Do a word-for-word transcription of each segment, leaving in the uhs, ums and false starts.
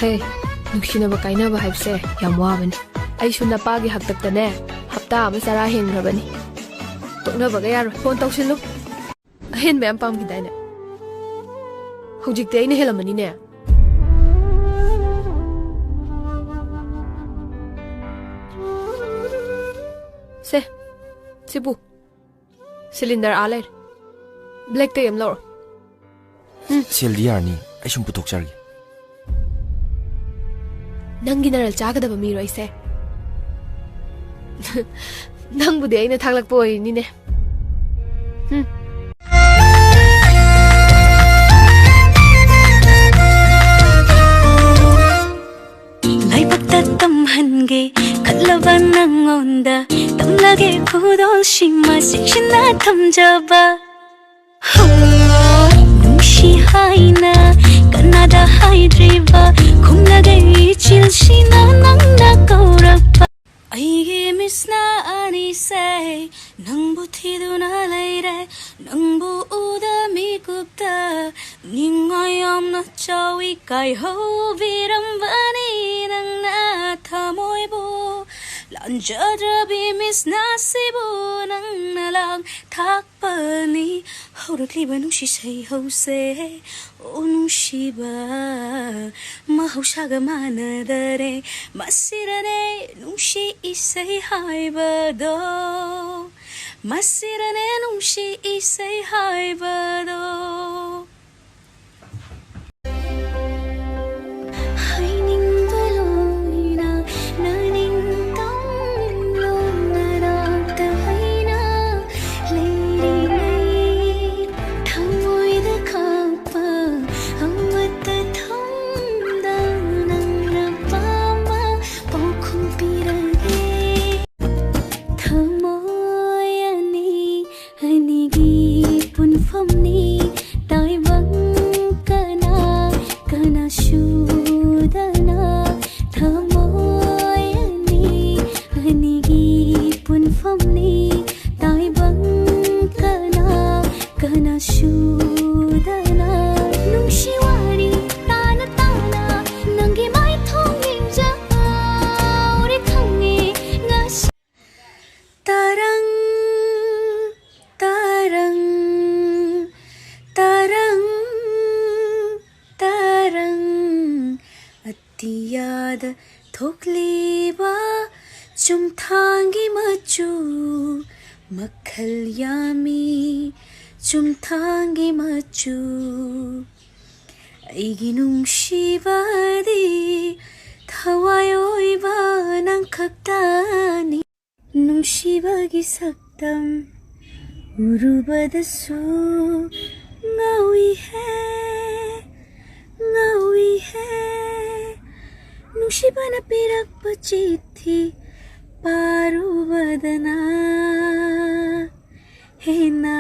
ꯍꯦ, ꯅꯨꯡꯁꯤꯅꯕ ꯀꯥꯏꯅꯕ ꯍꯥꯏꯕꯁꯦ ꯌꯥꯝ ꯋꯥꯕꯅꯤ꯫ ꯑꯩꯁꯨ ꯅꯄꯥꯒꯤ ꯍꯥꯛꯇꯛꯇꯅꯦ, ꯍꯞꯇꯥ ꯑꯃ ꯆꯔꯥ ꯍꯦꯟꯈ꯭ꯔꯕꯅꯤ꯫ ꯇꯣꯛꯅꯕꯒ ꯌꯥꯔꯣꯏ꯫ ꯐꯣꯟ ꯇꯧꯁꯤꯜꯂꯨ꯫ ꯑꯍꯦꯟꯕ ꯌꯥꯝ ꯄꯥꯝꯈꯤꯗꯥꯏꯅꯦ? ꯍꯧꯖꯤꯛꯇꯤ ꯑꯩꯅ ꯍꯦꯜꯂꯝꯃꯅꯤꯅꯦ꯫ ꯁꯦ, ꯁꯤꯕꯨ꯫ ꯁꯤꯂꯤꯟꯗꯔ ꯑꯥ ꯂꯩꯔꯦ꯫ ꯕ꯭ꯂꯦꯛꯇꯩ ꯑꯃ ꯂꯧꯔꯣ꯫ ꯁꯦꯜꯗꯤ ꯌꯥꯔꯅꯤ, ꯑꯩ ꯁꯨꯝ ꯄꯨꯊꯣꯛꯆꯔꯒꯦ꯫ ꯅꯪꯒꯤ ꯅꯔꯜ ꯆꯥꯒꯗꯕ ꯃꯤꯔꯣ ꯑꯩꯁꯦ? ꯅꯪꯕꯨꯗꯤ ꯑꯩꯅ ꯊꯥꯛꯂꯛꯄ ꯑꯣꯏꯔꯤꯅꯤꯅꯦ꯫ ꯍꯨꯝ꯫ ꯂꯥꯏꯕꯛꯇ ꯇꯝꯍꯟꯒꯦ ꯈꯜꯂꯕ ꯅꯪꯉꯣꯟꯗ, ꯇꯝꯂꯒꯦ ꯈꯨꯗꯣꯜꯁꯤꯃ ꯆꯦꯛꯁꯤꯟꯅ ꯊꯝꯖꯕ꯫ ꯍꯣ, ꯅꯨꯡꯁꯤ ꯍꯥꯏꯅ ꯀꯅꯥꯗ ꯍꯥꯏꯗ꯭ꯔꯤꯕ, ꯈꯨꯝꯂꯒ ꯏꯆꯤꯜꯁꯤꯅ ꯅꯪꯅ ꯀꯧꯔꯛꯄ꯫ ꯑꯩꯒꯤ ꯃꯤꯠꯁꯅ ꯑꯅꯤꯁꯦ ꯅꯪꯕꯨ ꯊꯤꯗꯨꯅ ꯂꯩꯔꯦ, ꯅꯪꯕꯨ ꯎꯗ ꯃꯤꯀꯨꯞꯇ ꯅꯤꯡꯉꯥꯏ ꯌꯥꯝꯅ ꯆꯥꯎꯏ꯫ ꯀꯥꯏꯍꯧꯕꯤꯔꯝꯕꯅꯤ ꯅꯪꯅ ꯊꯃꯣꯏꯕꯨ, ꯂꯥꯟꯖꯗ꯭ꯔꯕꯤ ꯃꯤꯠꯁꯅ ꯁꯤꯕꯨ ꯅꯪꯅ ꯂꯥꯡ ꯊꯥꯛꯄꯅꯤ꯫ ꯍꯧꯔꯛꯂꯤꯕ ꯅꯨꯡꯁꯤ ꯏꯁꯩ ꯍꯧꯁꯦ, ꯑꯣ ꯅꯨꯡꯁꯤꯕ, ꯃꯍꯧꯁꯥꯒ ꯃꯥꯟꯅꯗꯔꯦ꯫ ꯃꯁꯤꯗꯅꯦ ꯅꯨꯡꯁꯤ ꯏꯁꯩ ꯍꯥꯏꯕꯗꯣ, ꯃꯁꯤꯗꯅꯦ ꯅꯨꯡꯁꯤ ꯏꯁꯩ ꯍꯥꯏꯕꯗꯣ꯫ ꯍꯥꯏꯅꯤꯡꯕ ꯂꯣꯏꯅ ꯅꯅꯤꯡꯇꯝ ꯂꯣꯟꯅ ꯅꯥꯛꯇ ꯑꯩꯅ ꯂꯩꯔꯤꯉꯩ, ꯊꯃꯣꯏꯗ ꯈꯥꯛꯄ ꯑꯃꯠꯇ ꯊꯝꯗ ꯅꯪꯅ ꯄꯥꯝꯕ ꯄꯥꯎꯈꯨꯝ ꯄꯤꯔꯒꯦ꯫ ꯊꯃꯣꯏ ꯑꯅꯤ ꯑꯅꯤꯒꯤ ꯄꯨꯟꯐꯝꯅꯤ ꯑꯇꯤꯌꯥꯗ ꯊꯣꯛꯂꯤꯕ ꯆꯨꯝꯊꯥꯡꯒꯤ ꯃꯆꯨ ꯃꯈꯜ ꯌꯥꯝꯃꯤ, ꯆꯨꯝꯊꯥꯡꯒꯤ ꯃꯆꯨ꯫ ꯑꯩꯒꯤ ꯅꯨꯡꯁꯤꯕꯗꯤ ꯊꯋꯥꯏ ꯑꯣꯏꯕ ꯅꯪ ꯈꯛꯇꯅꯤ꯫ ꯅꯨꯡꯁꯤꯕꯒꯤ ꯁꯛꯇꯝ ꯎꯔꯨꯕꯗꯁꯨ ꯉꯥꯎꯏꯍꯦ, ꯉꯥꯎꯏꯍꯦ꯫ ꯅꯨꯡꯁꯤꯕꯅ ꯄꯤꯔꯛꯄ ꯆꯤꯊꯤ ꯄꯥꯔꯨꯕꯗꯅ ꯍꯦꯟꯅ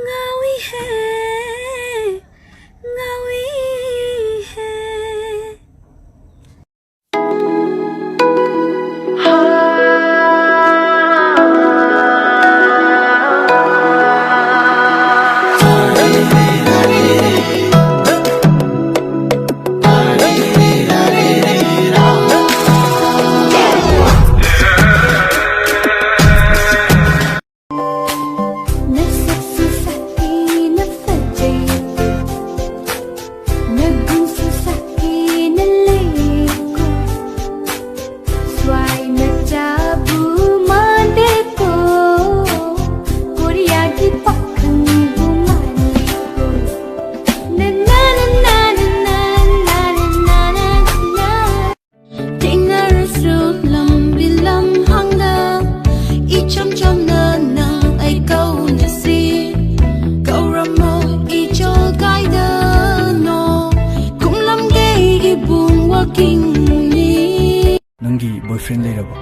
ꯉꯥꯎꯏꯍꯦ, ꯉꯥꯎꯏꯍꯦ꯫ ꯅꯁꯛꯁꯨ ꯁꯛꯀꯤꯅ ꯐꯖꯩꯀꯣ, ꯅꯒꯨꯟꯁꯨ ꯁꯛꯀꯤꯅ ꯂꯩꯀꯣ꯫ ꯁ꯭ꯋꯥꯏ ꯃꯆꯥꯕꯨ ꯃꯥꯟꯗꯦꯀꯣ, ꯀꯣꯔꯤꯌꯥꯒꯤ ꯄꯥꯈꯪꯕꯨ ꯃꯥꯟꯗꯦꯀꯣ꯫ ꯅ, ꯅ, ꯅ꯫ ꯊꯦꯡꯅꯔꯁꯨ ꯂꯝꯕꯤ ꯂꯝꯍꯥꯡꯗ, ꯏꯆꯝ ꯆꯝꯅ ꯅꯪ ꯑꯩ ꯀꯧꯅꯁꯤ꯫ ꯀꯧꯔꯝꯃꯣ ꯏꯆꯣꯜ ꯀꯥꯏꯗꯅꯣ, ꯈꯨꯝꯂꯝꯒꯦ ꯏꯕꯨꯡ ꯋꯥꯀꯤꯡꯅꯤ꯫ ꯅꯪꯒꯤ boyfriend ꯂꯩꯔꯕꯣ?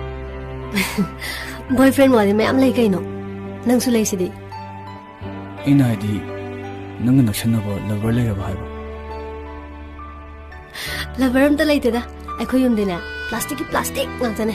Boyfriend ꯋꯥꯗꯤ ꯃꯌꯥꯝ ꯂꯩ ꯀꯩꯅꯣ, ꯅꯪꯁꯨ ꯂꯩꯁꯤꯗꯤ꯫ ꯑꯩꯅ ꯍꯥꯏꯗꯤ, ꯅꯪꯒ ꯅꯛꯁꯟꯅꯕ lover ꯂꯩꯔꯕ ꯍꯥꯏꯕ? Lover ꯑꯝꯇ ꯂꯩꯇꯦꯗ, ꯑꯩꯈꯣꯏ ꯌꯨꯝꯗꯤꯅꯦ plasticꯀꯤ plastic ꯉꯥꯛꯇꯅꯦ꯫